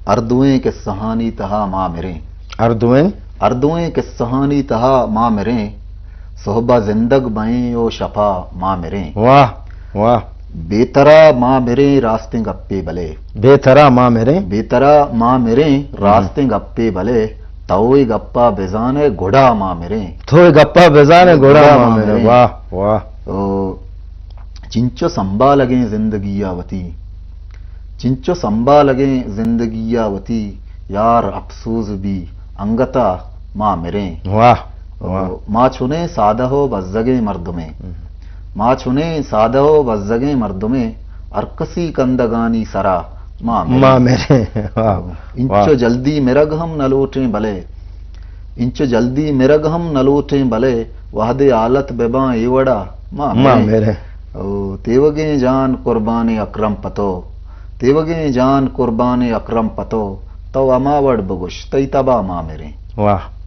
ہر دوئیں قصہانی تہا ما مریں۔ ہر دوئیں؟ ہر دوئیں قصہانی تہا ما مریں۔ صحبا زندگ بئیں و شپا ما مریں۔ واہ، واہ۔ بے ترا ما مریں راستیں گپے بلے۔ بے ترا ما مریں؟ بے ترا ما مریں راستیں گپے بلے۔ تو اے گپا بزانئے گڑا ما مریں۔ تو اے گپا بزانئے گڑا ما مریں۔ واہ، واہ۔ او، چنچو سنبھالگیں زندگی ءَ وتی، چنچو سنبھالگیں زندگی ءَ وتی، یار افسوز بی انگتا ما مریں۔ واہ، واہ۔ ما چونیں سادہ و بزگیں مردمیں۔ ہم۔ ما چونیں سادہ و بزگیں مردمیں، ہر کسی کندگانی سرا ما مریں۔ ما مریں۔ واہ، انچو واہ۔ جلدی مرگ ہم نہ لوٹیں بلے، انچو جلدی مرگ ہم نہ لوٹیں بلے، وہدے حالت بباں اے وڑا ما ما مریں۔ مریں۔ او، تیوگیں جان قربان اکرم پتو، تیوگیں جان قربان اکرم پتو، تو ہما وڑ بگوش، تئی تبا ما مریں۔ واہ۔